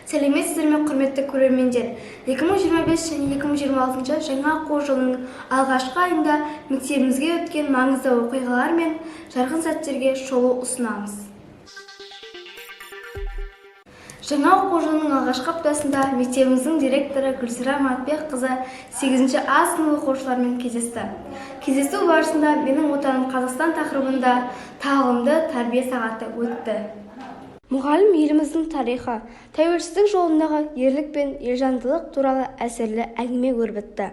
Сәлеметсіздер ме, құрметті көрермендер! 2025 және 2026 жаңа оқу жылының алғашқы айында мектебімізге өткен маңызды оқиғалар мен жарқын сәттерге шолу ұсынамыз. Жаңа оқу жылының алғашқы аптасында мектебіміздің директоры Гүлзира Маратбекқызы 8 А сынып оқушыларымен кездесті. Кездесу барысында «Менің отаным Қазақстан» тақырыбында тағылымды тәрбие сағаты өтті. Мұғалім еліміздің тарихы, тәуелсіздік жолындағы ерлік пен елжандылық туралы әсерлі әңгіме өрбітті.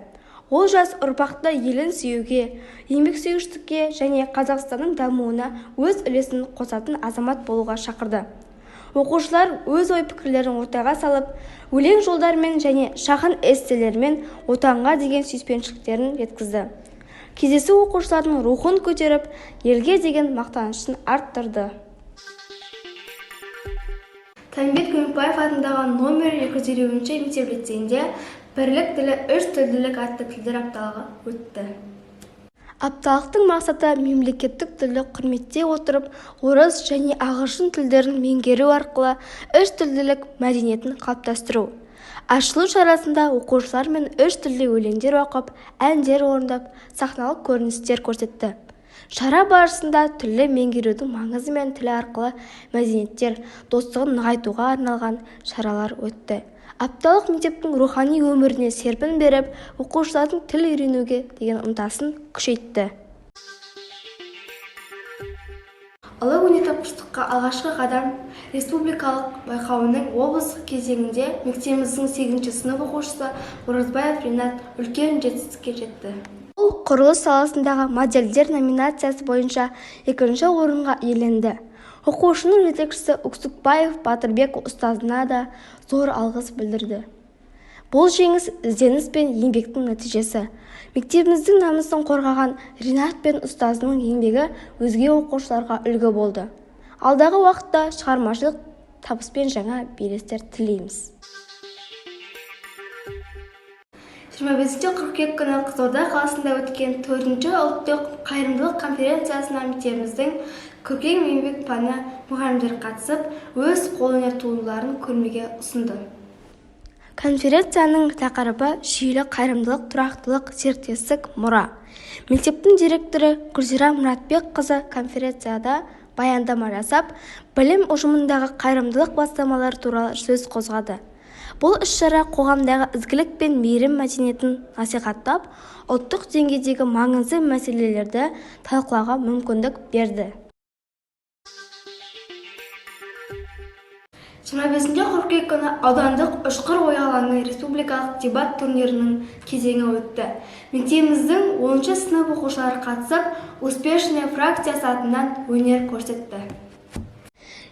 Ол жас ұрпақты елін сүюге, еңбексүйгіштікке және Қазақстанның дамуына өз үлесін қосатын азамат болуға шақырды. Оқушылар өз ой-пікірлерін ортаға салып, өлең жолдарымен және шағын эсселермен Отанға деген сүйіспеншіліктерін жеткізді. Кездесу оқушылардың рухын көтеріп, елге деген мақтанышын арттырды. Тәмбет Көмекбаев атындағы номер 250 мектеп-лицейінде «Бірлік тілі – үш тілділік» атты тілдер апталығы өтті. Апталықтың мақсаты – мемлекеттік тілді құрметтей отырып, орыс және ағылшын тілдерін меңгеру арқылы үш тілділік мәдениетін қалыптастыру. Ашылу шарасында оқушылармен үш тілде өлеңдер оқып, әндер орындап, сахналық көріністер көрсетті. Шара барысында тілді меңгерудің маңызы мен тіл арқылы мәдениеттер достығын нығайтуға арналған шаралар өтті. Апталық мектептің рухани өміріне серпін беріп, оқушылардың тіл үйренуге деген ынтасын күшейтті. Ұлы өнертапқыштыққа алғашқы қадам республикалық байқауының облыстық кезеңінде мектебіміздің 8 сынып оқушысы Оразбаев Ринат үлкен жетістікке жетті. Ол құрылыс саласындағы модельдер номинациясы бойынша екінші орынға иеленді. Оқушының жетекшісі Үксікбаев Батырбек ұстазына да зор алғыс білдірді. Бұл жеңіс – ізденіс пен еңбектің нәтижесі. Мектебіміздің намысын қорғаған Ринат пен ұстазының еңбегі өзге оқушыларға үлгі болды. Алдағы уақытта шығармашылық табыс пен жаңа белестер тілейміз. 25 қыркүйек күні Қызылорда қаласында өткен төртінші ұлттық қайырымдылық конференциясына мектебіміздің көркем еңбек пәні мұғалімдері қатысып, өз қолөнер туындыларын көрмеге ұсынды. Конференцияның тақырыбы: «Жүйелі қайырымдылық, тұрақтылық, серіктестік, мұра». Мектептің директоры Гүлзира Мұратбекқызы конференцияда баяндама жасап, білім ұжымындағы қайырымдылық бастамалары туралы сөз қозғады. Бұл іс-шара қоғамдағы ізгілік пен мейірім мәдениетін насихаттап, ұлттық деңгейдегі маңызды мәселелерді талқылауға мүмкіндік берді. 25 қыркүйек күні аудандық «Ұшқыр ой алаңы» республикалық дебат турнирінің кезеңі өтті. Мектебіміздің 10 сынып оқушылары қатысып, «Успешная» фракциясы атынан өнер көрсетті.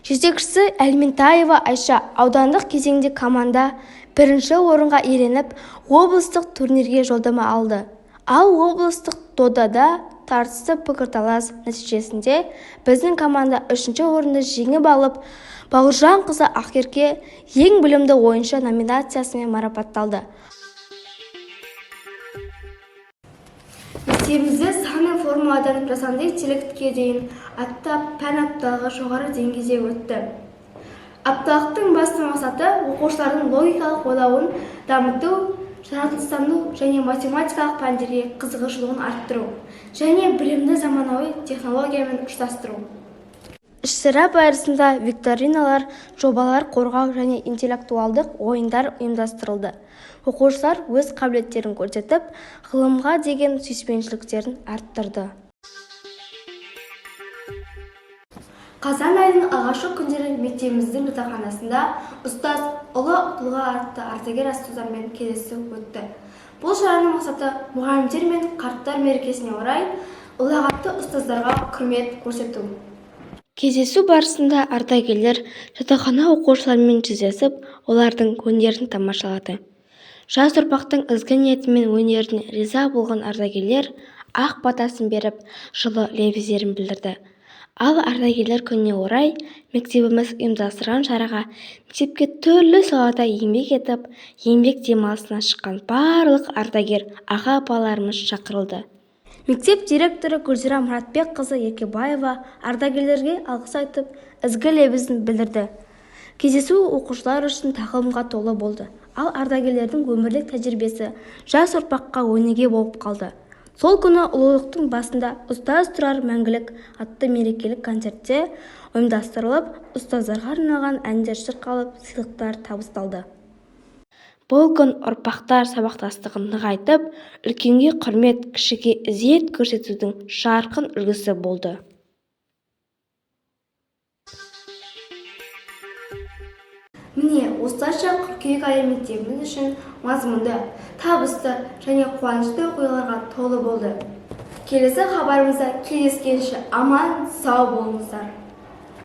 Жетекшісі Әлментаева Айша. Аудандық кезеңде команда бірінші орынға иеленіп, облыстық турнирге жолдама алды. Ал облыстық додада тартысты пікірталас нәтижесінде біздің команда үшінші орынды жеңіп алып, Бауыржанқызы Ақерке «Ең білімді ойыншы» номинациясымен марапатталды. Мектебімізде «Сан мен формуладан жасанды интеллектке дейін» атты пән апталығы жоғары деңгейде өтті. Апталықтың басты мақсаты – оқушылардың логикалық ойлауын дамыту, жаратылыстану және математикалық пәндерге қызығушылығын арттыру және білімді заманауи технологиямен ұштастыру. Іс-шара барысында викториналар, жобалар қорғау және интеллектуалдық ойындар ұйымдастырылды. Оқушылар өз қабілеттерін көрсетіп, ғылымға деген сүйіспеншіліктерін арттырды. Қазан айының алғашқы күндері мектебіміздің жатақханасында «Ұстаз – ұлы тұлға» атты ардагер ұстаздармен кездесу өтті. Бұл шараның мақсаты – мұғалімдер мен қарттар мерекесіне орай ұлағатты ұстаздарға құрмет көрсету. Кездесу барысында ардагерлер жатақхана оқушыларымен жүздесіп, олардың өнерін тамашалады. Жас ұрпақтың ізгі ниеті мен өнеріне риза болған ардагерлер ақ батасын беріп, жылы лебіздерін білдірді. Ал ардагерлер күніне орай мектебіміз ұйымдастырған шараға мектепке түрлі салада еңбек етіп, еңбек демалысына шыққан барлық ардагер аға-апаларымыз шақырылды. Мектеп директоры Гүлзира Мұратбекқызы Еркебаева ардагерлерге алғыс айтып, ізгі лебізін білдірді. Кездесу оқушылар үшін тағылымға толы болды. Ал ардагерлердің өмірлік тәжірибесі жас ұрпаққа өнеге болып қалды. Сол күні «Ұлылықтың басында ұстаз тұрар мәңгілік» атты мерекелік концерт те ұйымдастырылып, ұстаздарға арналған әндер шырқалып, сыйлықтар табысталды. Бұл күн ұрпақтар сабақтастығын нығайтып, үлкенге құрмет, кішіге ізет көрсетудің жарқын үлгісі болды. Міне, осылайша қыркүйек айы мектебіміз үшін мазмұнды, табысты және қуанышты оқиғаларға толы болды. Келесі хабарымызда кездескенше аман сау болыңыздар.